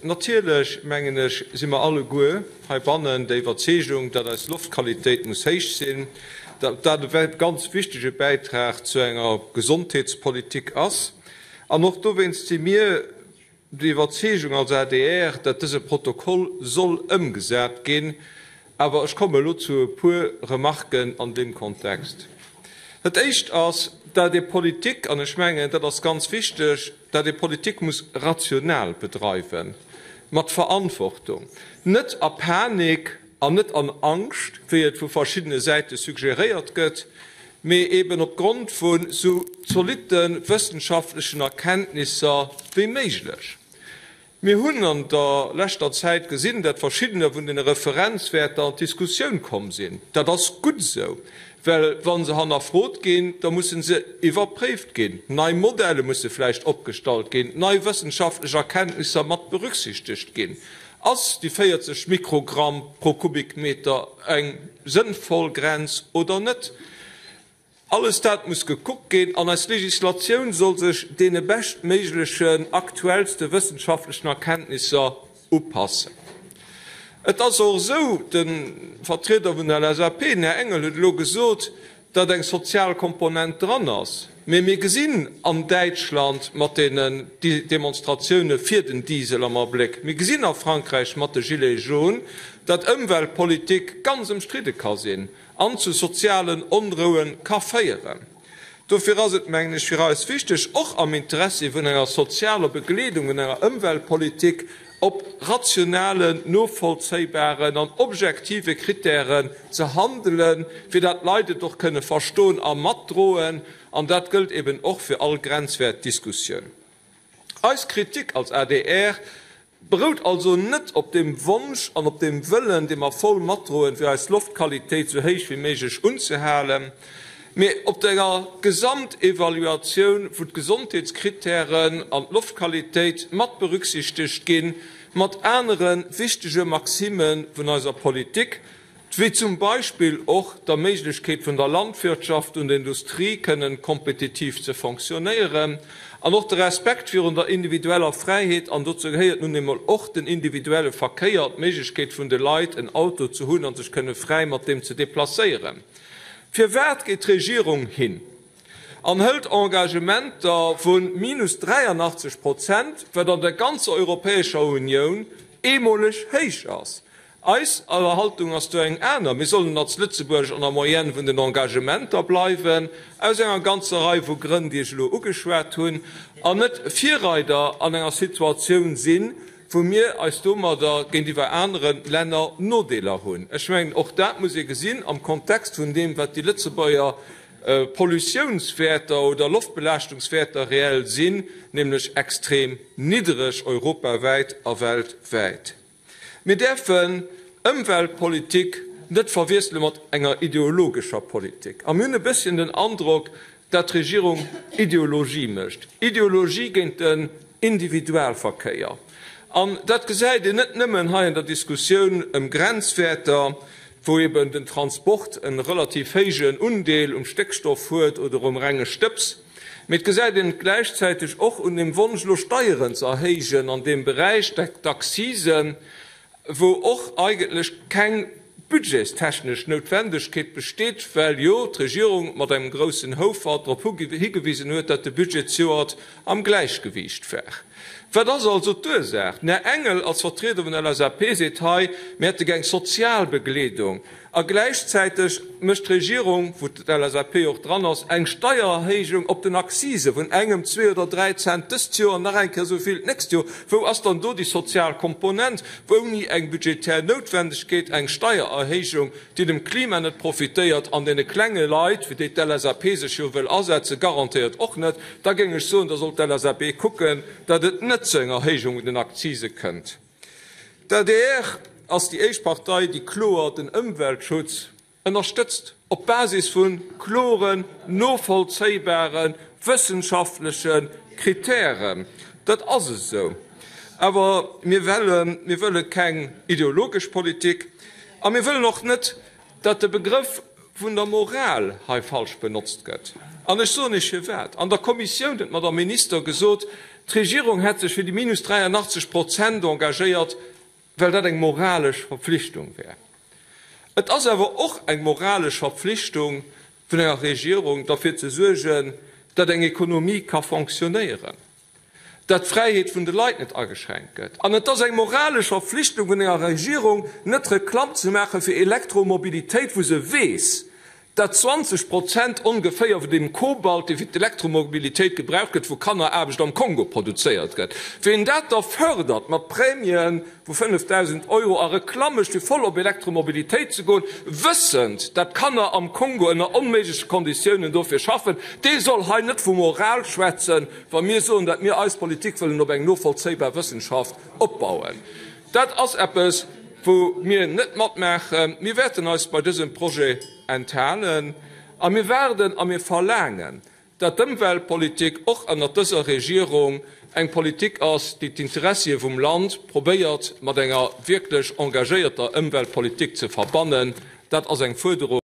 Natierlech, mengen ech, si mer alleguer heibannen der Iwwerzeegung, datt eis Loftqualitéit muss héich sinn, datt dat e ganz wichtege Bäitrag zu enger Gesondheetspolitik ass. An och dowéinst si mir der Iwwerzeegung als adr, datt dëse Protokoll soll ëmgesat ginn. Awer ech komme elo zu e puer Remarken an deem Kontext. Dat Éischt ass, datt ee Politik, an ech mengen, dat ass ganz wichteg, datt ee Politik muss rational bedreiwen, mat Verantwortung, net a Panik an net an Angscht, wéi et vu verschiddene Säite suggeréiert gëtt, mee eben opgrond vu sou zolitte wëssenschaftlechen Erkenntnisser wéi méiglech. Mir hunn an der leschter Zäit gesinn, dat verschiddener vun deene Referenzwäerter an d'Diskussioun komm sinn. Dat ass gutt esou, well wa se hannerfrot ginn, da musse se iwwerpréift ginn, nei Modelle musse vläicht opgestallt ginn, nei wëssenschaftlech Erkenntnisser mat berücksichtegt ginn. Ass déi 40 Mikrogramm pro Kubikmeter eng sënnvoll Grenz oder net? Alles dat muss gekuckt ginn an eis Legislatioun soll sech deene beschtméiglechen, aktuellste wëssenschaftlechen Erkenntnisser upassen. Et ass och esou, de Vertrieder vun der LSAP, den Här Engel, huet elo gesot, datt eng sozial Komponent dran ass. Mee mir gesinn an Däitschland mat deenen Demonstratioune fir den Diesel am Abléck, mir gesinn a Frankräich mat de Gilets jaunes, datt Ëmweltpolitik ganz ëmstridde ka sinn an zu sozialen Onroue ka féieren. Dofir ass et, mengen ech, fir eis wichteg, och am Interessi vun enger sozialer Begleedung vun enger Ëmweltpolitik, op rationalen, novollzéibaren an objektive Kritären ze handelen, fir dat d'Leit et och kënne verstoen a matdroen. An dat gëllt eben och fir all Grenzwäertdiskussioun. Eis Kritik als adr berout also net op deem Wonsch an op deem Wëllen, dee mer voll matdroen, fir eis Loftqualitéit esou héich wéi méiglech unzehalen, mee op enger Gesamtevaluatioun, wou d'Gesondheetskritären an d'Loftqualitéit mat berücksichtegt ginn, mat anere wichtege Maxime vun eiser Politik, wéi zum Beispill och der Méiglechkeet vun der Landwirtschaft un der Industrie kënnen kompetitiv ze fonctionnéieren, an och de Respekt virun der individueller Fräiheet, an dozou gehéiert nun eemol och den individuelle Verkéier, d'Méiglechkeet vun de Leit en Auto ze hunn a sech kënne fräi mat deem ze déplacéieren. Firwat geet d'Regierung hin an hëlt Engagementer vu minus 83 Prozent, wat an der ganzer Europäescher Unioun eemoleg héich ass? Eis Haltung ass do eng aner. Mir sollen als Lëtzebuerg an der Moyenne vun den Engagementer bleiwen, aus enger ganzer Rei vu Grënn, déi ech elo ugeschwat hunn, an net Virreider an enger Situatioun sinn, wou mir eis domadder géintiwwer anere Länner Nodeeler hunn. Ech mengen, och dat muss ee gesinn am Kontext vun deem, wat déi Lëtzebuerger Pollutiounswäerter oder Loftbelaaschtungswäerter reell sinn, nämlech extrem niddereg europawäit a weltwäit. Mir däerfen Ëmweltpolitik net verwiessele mat enger ideologescher Politik. A mir hunn e bësschen den Androck, dat d'Regierung Ideologie mécht, Ideologie géint den Individualverkéier. An dat gesäit een net nëmmen hei an der Diskussioun ëm Grenzwäerter, wou eben den Transport e relativ héijen Undeel um Stéckstoff huet oder um renge Stëbs, mee et gesäit een et gläichzäiteg och un dem Wonsch, elo Steieren ze erhéijen an deem Beräich, d'Accisen, wou och eigentlech keng budgetstechnesch Noutwendegkeet besteet, well jo d'Regierung mat engem groussen Houfert drop higewisen huet, datt de Budget zejoert am Gläichgewiicht war. Wat ass also d'Ursaach? Den Här Engel als Vertrieder vun der LSAP seet hei, mir hätte gär eng sozial Begleedung. A gläichzäiteg mécht d'Regierung, wou d'LSAP och dran ass, eng Steiererhéijung op den Accise vun engem, zwee oder dräi Cent dëst Joer an nach eng Kéier esou vill d'nächst Joer. Wou ass dann do déi sozial Komponent? Ouni eng budgetär Noutwendegkeet eng Steiererhéijung, déi dem Klima net profitéiert an deene klenge Leit, fir déi d'LSAP sech jo wëll asetzen, garantéiert och net. Da géing ech soen, da sollt d'LSAP kucken, datt et net zu enger Erhéijung un den Akzise kënnt. D'adr ass déi éischt Partei, déi kloer den Ëmweltschutz ënnerstëtzt, op Basis vu kloren, novollzéibaren, wëssenschaftleche Kritären. Dat ass esou. Awer mir wëllen, mir wëlle keng ideologesch Politik a mir wëllen och net, datt de Begrëff vun der Moral hei falsch benotzt gëtt. An ech soen Iech firwat. An der Kommissioun huet d'Madame Minister gesot, D'Regierung hätt sech fir déi minus 83 Prozent engagéiert, well dat eng moralesch Verpflichtung wär. Et ass awer och eng moralesch Verpflichtung vun enger Regierung, derfir ze suergen, datt eng Ekonomie ka fonctionnéieren, datt d'Fräiheet vun de Leit net ageschränkt gëtt. An et ass eng moralesch Verpflichtung vun enger Regierung, net Reklamm ze maache fir Elektromobilitéit, wou se weess, datt 20 Prozent ongeféier vun deem Kobalt, dee fir d'Elektromobilitéit gebraucht gëtt, vu Kanneraarbecht am Kongo produzéiert gëtt. Ween dat da fërdert mat Prämie vu 5.000 Euro a Reklamm mécht, fir voll op Elektromobilitéit ze goen, wëssend, dat Kanner am Kongo ënner onméigleche Konditiounen dofir schaffen, dee soll hei net vu Moral schwätzen, wa mir soen, dat mir eis Politik wëllen op eng novollzéibar Wëssenschaft opbauen. Dat ass eppes, wou mir net matmaachen. Mir wäerten eis bei dësem Projet enthalen a mir waarden a mir verlaangen, datt d'Ëmweltpolitik och ënnert dëser Regierung eng Politik ass, déi d'Interessie vum Land probéiert mat enger wierklech engagéierter Ëmweltpolitik ze verbannen. Dat ass eng Fuerderung.